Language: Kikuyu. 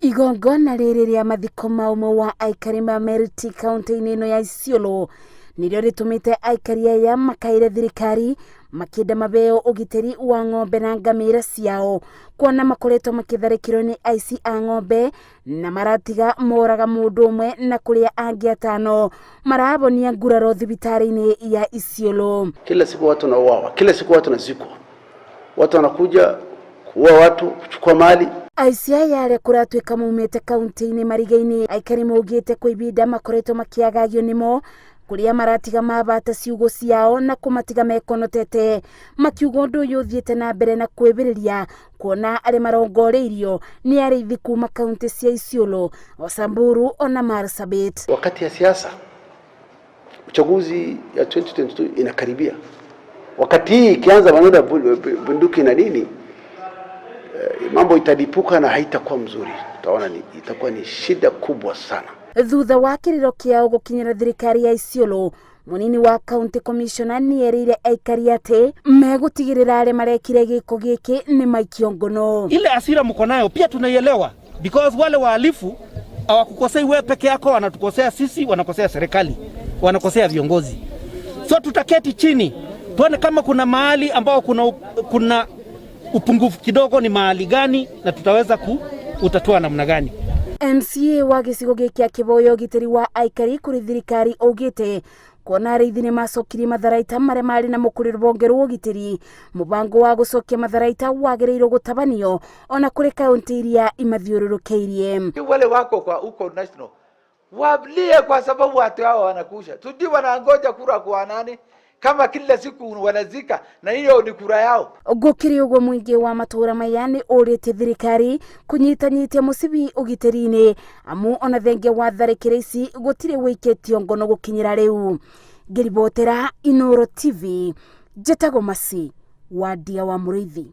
Igongona rĩrĩ rĩa mathiko ma ũmwe wa aikari ma Merti kaunti-inĩ ĩno ya Isiolo nĩrĩo rĩtũmĩte aikari aya makaĩre thirikari makĩenda mabeo ũgitĩri wa ng'ombe na ngamĩra ciao kuona makoretwo makĩtharĩkĩrwo nĩ aici a ng'ombe na maratiga moraga mũndũ ũmwe na kũrĩa angĩ atano marabonia nguraro thibitarĩ-inĩ ya Isiolo. Kila siku watu wanauawa, kila siku watu wanazikwa, watu wanakuja kuua watu, kuchukua mali. Aici aya arĩa kũratuĩka maumĩte kaunti-inĩ mariga-inĩ aikari maugĩte kwa ibinda makoretwo makĩagagio nĩmo kũrĩa maratiga mabata ciugũ ciao na kũmatiga mekonotete makiuga ũndũ ũyũ ũthiĩte na mbere na kwĩbĩrĩria kuona arĩa marongoreirio nĩ arĩithi kuma kaunti cia Isiolo, Samburu ona Marsabit. Wakati ya siasa, uchaguzi ya 2022 inakaribia. Wakati hii ikianza maneno ya bunduki na nini, mambo italipuka na haitakuwa mzuri. Utaona ni, itakuwa ni shida kubwa sana. Thutha wa kĩrĩro kĩao gũkinyĩra thirikari ya Isiolo, munini wa county commissioner nĩerĩire aikari atĩ megũtigĩrĩra arĩa marekire gĩko gĩkĩ nĩ maikio ngono. Ile hasira mko nayo pia tunaielewa, because wale wahalifu hawakukosei wewe peke yako, wanatukosea sisi, wanakosea serikali, wanakosea viongozi. So tutaketi chini tuone kama kuna mahali ambao kuna upungufu kidogo, ni mahali gani, na tutaweza kuutatua namna gani. MCA wa gĩcigo gĩkĩ akĩboya ũgitĩri wa aikari kũrĩ thirikari augĩte kuona arĩithi nĩ macokirie matharaita marĩa marĩ namo kũrĩ rũhonge rwa ũgitĩri, mũbango wa gũcokia matharaita wagĩrĩirwo gũtabanio ona kũrĩ kaunti iria imathiũrũrũkĩirie. Wale wako kwa huko national walie, kwa sababu watu hao wanakusha, tujui wanangoja kura kwa nani? Kama kila siku wanazika na hiyo ni kura yao. Gũkĩrĩ ũguo, mũingĩ wa matũũra maya nĩ ũrĩtie thirikari kũnyitanyitia mũcibi ũgitĩri-inĩ, amu ona thengia wa tharĩkĩra ici gũtirĩ wĩikĩtio ngono gũkinyĩra rĩu. Ngĩribotera Inooro TV, njĩtagwo Masi Wandia wa Mũrĩithi.